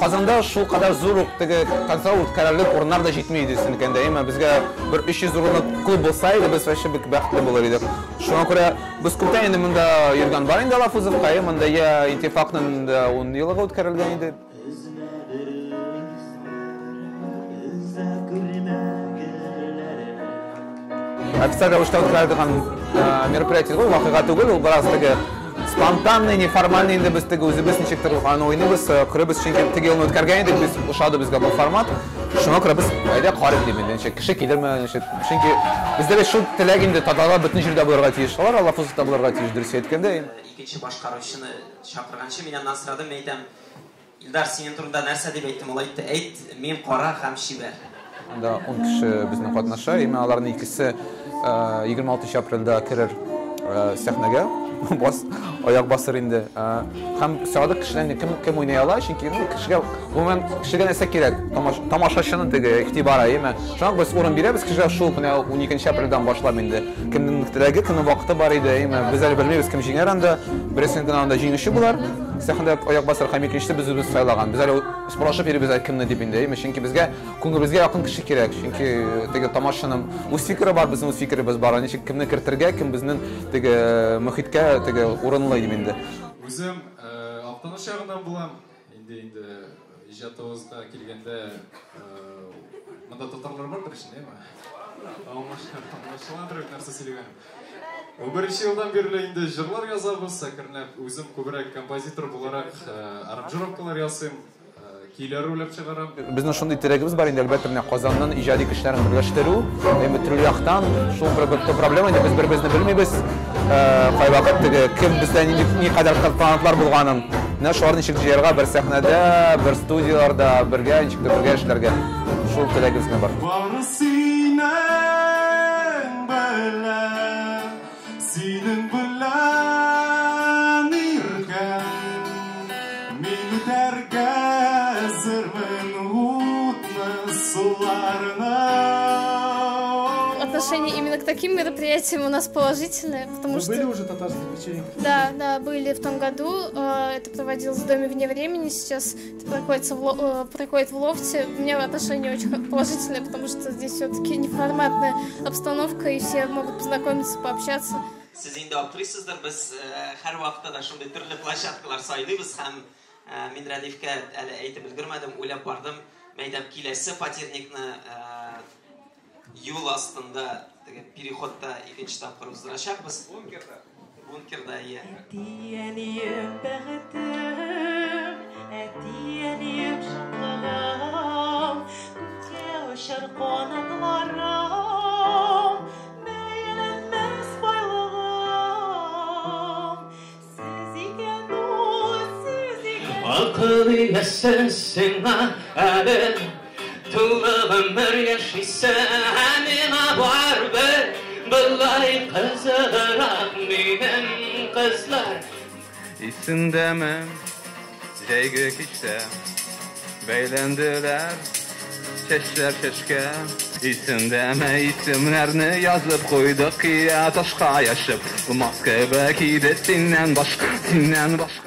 Казанда шул кадәр зур ук теге концерт үткәрерлек урыннар да җитми иде синекендә. Әмма безгә бер 300 урынлык клуб булса иде, без вообще бик бәхетле булыр идек. Шуңа күрә без күптән инде монда йөргән бар инде Алафузовка, монда я Иттифакның да 10 еллыгы үткәрелгән иде. Официаль рәвештә үткәрелә торган мероприятие түгел, вакыйга түгел, ул бераз теге спонтанный, неформальный инде без теге үзебез ничектер аны уйныйбыз, көребез, чөнки теге елны үткәргән идек, без ошады безгә бу формат. Шуңа күрә без әйдә карыйк дип инде, ничек кеше килерме, ничек. Чөнки бездә бит шул теләк инде, татарлар бөтен җирдә булырга тиеш, алар Алафузовта булырга тиеш, дөрес әйткәндә. Икенче башкаручыны чакырганчы мин аннан сорадым, мин әйтәм, Илдар, синең турында нәрсә дип әйттем? Ул әйтте, әйт, мин кара һәм чибәр. Анда 10 кеше безнең катнаша, именно аларның икесе 26 апрельдә керер сәхнәгә, аяк басыр инде. Һәм сорадык кешедән кем уйный ала, чөнки кешегә, гомумән, кешегә нәрсә кирәк? Тамашачының теге игътибары, әйеме? Шуңа без урын бирәбез кешегә шул менә 12 апрельдән башлап инде. Кемнең теләге, кемнең вакыты бар иде, әйеме? Без әле белмибез, кем җиңәр анда. Берсен генә анда җиңүче булар. Сәхнәдә аяк басар һәм икенчесе без үзебез сайлаган. Без әле сорашып йөрибез әле кемне дип инде, әйеме? Чөнки безгә күңелебезгә якын кеше кирәк. Чөнки теге тамашачының үз фикере бар, безнең үз фикеребез бар. Ничек кемне кертергә, кем безнең теге мөхиткә теге урынлы дип инде. Үзем Актаныш ягыннан булам. Инде иҗатыбызга килгәндә, монда татарлар бардыр ич, әйеме? Аңлашыладыр бит нәрсә сөйләгәнем. 11 елдан бирле инде җырлар язабыз, әкренләп үзем күбрәк композитор буларак аранжировкалар ясыйм, көйләр уйлап чыгарам. Безнең шундый теләгебез бар инде, әлбәттә, менә Казанның иҗади кешеләрен берләштерү, әмма төрле яктан шул бер проблема инде, без бер-беребезне белмибез. Кайвакыт теге кем бездә нинди никадәр талантлар булганын, менә шуларны ничек җыярга бер сәхнәдә, бер студияләрдә бергә, ничек тә бергә эшләргә. Шул теләгебез генә бар. Бары синең белән, синең белән иркәм, мин үтәргә әзермен утны, суларны. Отношение именно к таким мероприятиям у нас положительное, потому Вы что... были уже татарских вечеринках? Да, да, были в том году. Это проводилось в Доме вне времени, сейчас это проходит в лофте. У меня отношение очень положительное, потому что здесь все-таки неформатная обстановка, и все могут познакомиться, пообщаться. Сез инде аптырыйсыздыр, без һәр вакытта да шундый төрле площадкалар сайлыйбыз һәм мин Рәдифкә әле әйтеп өлгермәдем, уйлап бардым. Мәйдәм киләсе фатирникны юл астында, теге переходта икенче тапкыр уздырачакбыз. Бункерда. Бункерда, иә. Әти-әнием бәхетем, әти-әнием шатлыгым, күккә очар канатларым, бәяләнмәс байлыгым. Сез икән ул, сез икән. Акыл иясе сиңа әле тулы гомер яшисе, миңа барыбер былай кызыграк минем кызлар. Исеңдәме, җәйге кичтә бәйләнделәр чәчләр чәчкә. Исеңдәме, исемнәрне язып куйдык кия ташка яшеп. Булмас кебек иде синнән башка, синнән башка.